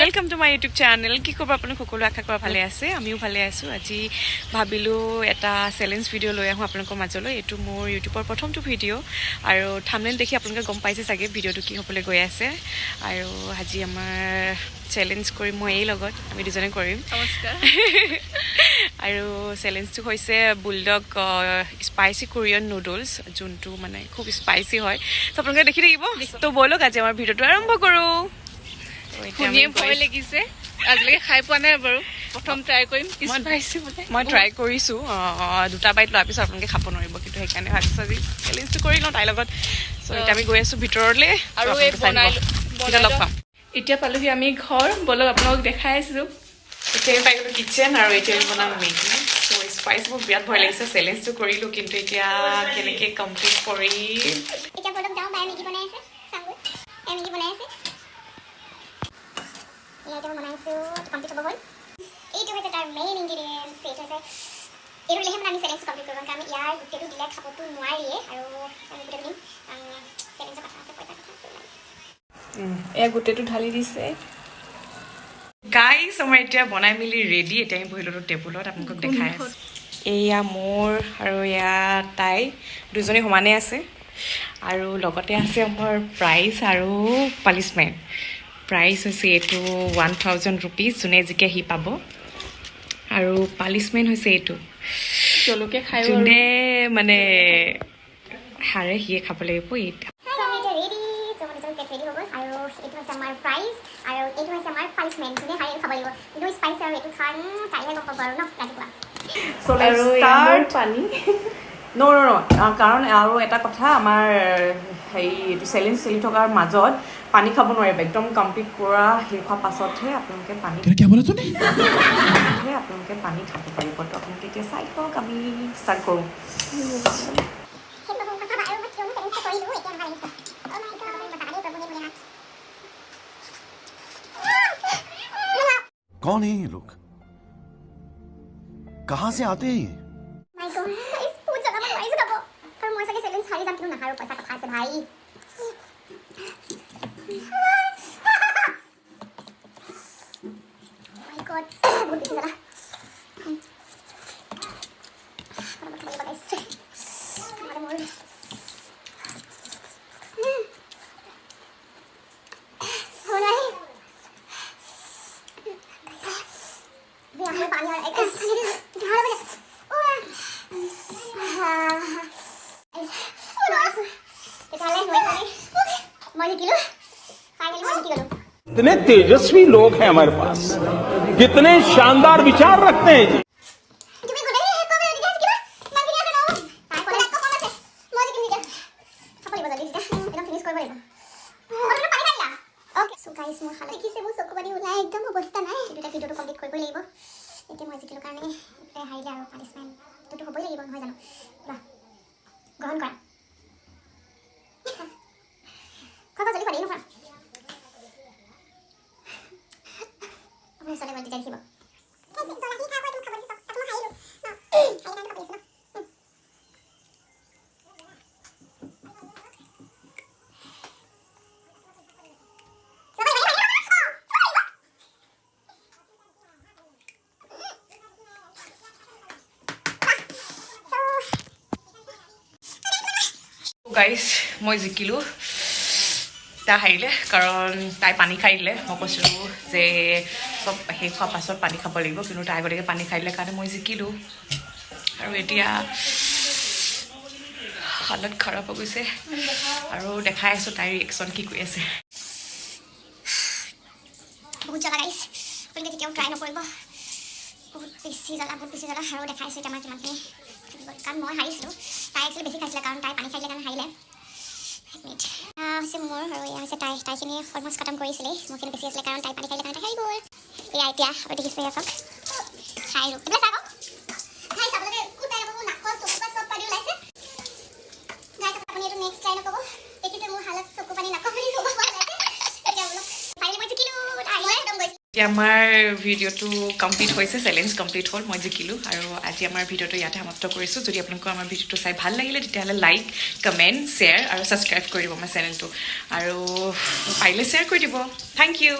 Welcome to my YouTube channel. কি খবৰ আপোনালোক সকলো? আশা কৰা ভালে আছে। আমিও ভালে আছোঁ। আজি ভাবিলোঁ এটা চেলেঞ্জ ভিডিঅ' লৈ আহোঁ আপোনালোকৰ মাজলৈ। এইটো মোৰ ইউটিউবৰ প্ৰথমটো ভিডিঅ' আৰু থামনেল দেখি আপোনালোকে গম পাইছে চাগে ভিডিঅ'টো কি হ'বলৈ গৈ আছে। আৰু আজি আমাৰ চেলেঞ্জ কৰিম মই এই লগত, আমি দুজনে কৰিম। নমস্কাৰ। আৰু চেলেঞ্জটো হৈছে বুলডক স্পাইচি কোৰিয়ান নুডলছ, যোনটো মানে খুব স্পাইচি হয়। ত' আপোনালোকে দেখি থাকিব। ত' ব'লক, আজি আমাৰ ভিডিঅ'টো আৰম্ভ কৰোঁ। ত' এতিয়া আমি শুনিয়ে ভয় লাগিছে। আজিলৈকে খাই পোৱা নাই বাৰু, প্ৰথম ট্ৰাই কৰিম। স্পাইচি বোলে। মই ট্ৰাই কৰিছোঁ। দুটা বাইট লোৱাৰ পিছত আপোনালোকে খাব নোৱাৰিব। কিন্তু সেইকাৰণে ভাবিছোঁ আজি চেলেঞ্জটো কৰি লওঁ তাইৰ লগত। চ' এতিয়া আমি গৈ আছোঁ ভিতৰলৈ। আৰু এই বনাই তেতিয়া লগ পাম। এতিয়া পালোহি আমি ঘৰ। ব'লক, আপোনালোকক দেখাই আছোঁ। এতিয়া আমি পাই গ'লোঁ কিটচেন আৰু এতিয়া আমি বনাম মেগী। চ' স্পাইচ, মোৰ বিৰাট ভয় লাগিছে। চেলেঞ্জটো কৰিলোঁ, কিন্তু এতিয়া কেনেকৈ কমপ্লিট কৰিম? এতিয়া ব'লক যাওঁ। বায়ে মেগী বনাই আছে, চাওঁগৈ। এই মেগী বনাই আছে। এয়া এতিয়া মই বনাইছোঁ, কমপ্লিট হ'ব হ'ল। এইটো হৈছে তাৰ মেইন ইনগ্ৰিডিয়েণ্টছ। এইটো হৈছে, এইটো দিলেহে মানে আমি চেলেঞ্জটো কমপ্লিট কৰিব, কাৰণ ইয়াৰ গোটেইটো দিলে খাবতো নোৱাৰিয়ে। আৰু আমি গোটেইটো দিম, চেলেঞ্জৰ কথা আছে, পইচাৰ কথা আছে। এয়া গোটেইটো ঢালি দিছে। গাইছ, আমাৰ এতিয়া বনাই মেলি ৰেডি। এতিয়া আমি বহি ল'লোঁ টেবুলত, আপোনালোকক দেখাই আছোঁ। এয়া মোৰ আৰু এয়া তাই, দুজনী সমানে আছে। আৰু লগতে আছে আমাৰ প্ৰাইজ আৰু পানিছমেণ্ট। প্ৰাইজ হৈছে এইটো 1000 ৰুপিজ, যোনে জিকে সি পাব। আৰু পানিছমেণ্ট হৈছে এইটো। জলকীয়া খাই। যোনে মানে হাৰে, সিয়ে খাব লাগিব এইটো। চ' আমি এতিয়া ৰেডি। চ' আমাৰ নিজৰ প্লেট ৰেডি হৈ গ'ল। আৰু এইটো হৈছে আমাৰ প্ৰাইজ আৰু এইটো হৈছে আমাৰ পানিছমেণ্ট। যোনে হাৰে এইটো খাব লাগিব। কিন্তু স্পাইচ আৰু এইটো খাম, কাইলৈ গম পাব আৰু ন ৰাতিপুৱা। চ' আৰু এয়া মোৰ পানী। ন' ন' ন', কাৰণ আৰু এটা কথা, আমাৰ হেৰি এইটো চেলেঞ্জ চলি থকাৰ মাজত পানী খাব নোৱাৰিব। একদম কমপ্লিট কৰা শেষ হোৱাৰ পাছতহে আপোনালোকে পানী क्या बोला तूने? হে আপোনালোকে পানী খাব পাৰিব। তো আপোনালোকে এতিয়া চাই থাকক, আমি ষ্টাৰ্ট কৰোঁ। সেইটো কথা আৰু মই কিয়নো চেলেঞ্জটো কৰিলোঁ, এতিয়া এনেকুৱা লাগিছে। Oh my God, প্ৰভু হে ভোলেনাথ। कौन है ये लोग? कहां से आते हैं ये? My God, বহুত জ্বলা, মই নোৱাৰিছোঁ খাব। আৰু মই চাগে চেলেঞ্জ হাৰি যাম, কিন্তু নাহাৰো, পইচা কথা আছে ভাই। মাই গড, বহুত বেছি জ্বলা। ফটাফট খাব লাগিব গাইছ, নহ'লে মোৰ হ'ব নোৱাৰি। বেয়া, পানী আৰু তেতিয়াহ'লে মই জিকিলোঁ। ফাইনেলি মই জিকি গ'লোঁ। कितने तेजस्वी लोग हैं हमारे पास, कितने शानदार विचार रखते हैं जी। তুমি গোটেই শেষ কৰিব তেতিয়া জিকিবা। ইমানখিনি আছে ন, তাই ক'লে তাতকৈ কম আছে। মই জিকিম তেতিয়া। খাব লাগিব জলদি, তেতিয়া একদম ফিনিছ কৰিব লাগিব। অলপ পানী খাই দিয়া। অ'কে, চ' গাইছ, মোৰ হালত দেখিছে, মোৰ চকু পানী ওলাই একদম অৱস্থা নাই। কিন্তু এতিয়া ভিডিঅ'টো কমপ্লিট কৰিবই লাগিব। এতিয়া মই জিকিলোঁ কাৰণে এইফালে হাৰিলে আৰু পানিছমেণ্টটোতো হ'বই লাগিব, নহয় জানো? লোৱা, গ্ৰহণ কৰা। খোৱা খোৱা, জলদি খোৱা, দেৰি নোখোৱা। আপোনাৰ ওচৰলৈ গ'ল তেতিয়া দেখিব। জ্বলাখিনি খাই খোৱা, তুমি খাব দিছা, তাতো মই হাৰিলোঁ ন, হাৰিলে কাৰণে খাব দিছোঁ ন। গাইছ, মই জিকিলোঁ, তাই হাৰিলে, কাৰণ তাই পানী খাই দিলে। মই কৈছিলোঁ যে চব শেষ হোৱাৰ পাছত পানী খাব লাগিব, কিন্তু তাই আগতীয়াকৈ পানী খাই দিলে কাৰণে মই জিকিলোঁ। আৰু এতিয়া হালত খাৰাপ হৈ গৈছে। আৰু দেখাই আছোঁ তাইৰ ৰিয়েকশ্যন কি কৰি আছে। বহুত জ্বলা গাইছ, আপোনালোকে কেতিয়াও ট্ৰাই নকৰিব। বহুত বেছি জ্বলা, বহুত বেছি জ্বলা। আৰু দেখাইছোঁ এতিয়া আমাৰ কিমানখিনি থাকি গ'ল, কাৰণ মই হাৰিছিলোঁ, তাই একচুৱেলি বেছি খাইছিলে, কাৰণ তাই পানী খাই দিলে কাৰণে হাৰিলে। এক মিনিট, এয়া হৈছে মোৰ আৰু এয়া হৈছে তাই। তাইখিনি অলমষ্ট খতম কৰিছিলেই, মোৰখিনি বেছি আছিলে, কাৰণ তাই পানী খাই দিলে কাৰণে তাই হাৰি গ'ল। এয়া এতিয়া আৰু দেখিছে, এয়া চাওক, খাই এইবিলাক চাওক। গাইছ, আপোনালোকে একো ট্ৰাই নকৰিব। নাকৰ চকু পৰা চব পানী ওলাইছে। গাইছ, আপুনি এইটো নেক্সট ট্ৰাই নকৰিব। দেখিছে মোৰ হালত চকু পানী, নাকৰ পানী, চকু পানী ওলাইছে। এতিয়া বোলো ফাইনেলি মই জিকিলোঁ, তাই হাৰিলে, খতম গৈছে। এতিয়া আমাৰ ভিডিঅ'টো কমপ্লিট হৈছে, চেলেঞ্জ কমপ্লিট হ'ল, মই জিকিলোঁ। আৰু আজি আমাৰ ভিডিঅ'টো ইয়াতে সমাপ্ত কৰিছোঁ। যদি আপোনালোকৰ আমাৰ ভিডিঅ'টো চাই ভাল লাগিলে, তেতিয়াহ'লে লাইক, কমেণ্ট, শ্বেয়াৰ আৰু ছাবস্ক্ৰাইব কৰি দিব আমাৰ চেনেলটো আৰু পাৰিলে শ্বেয়াৰ কৰি দিব। Thank U.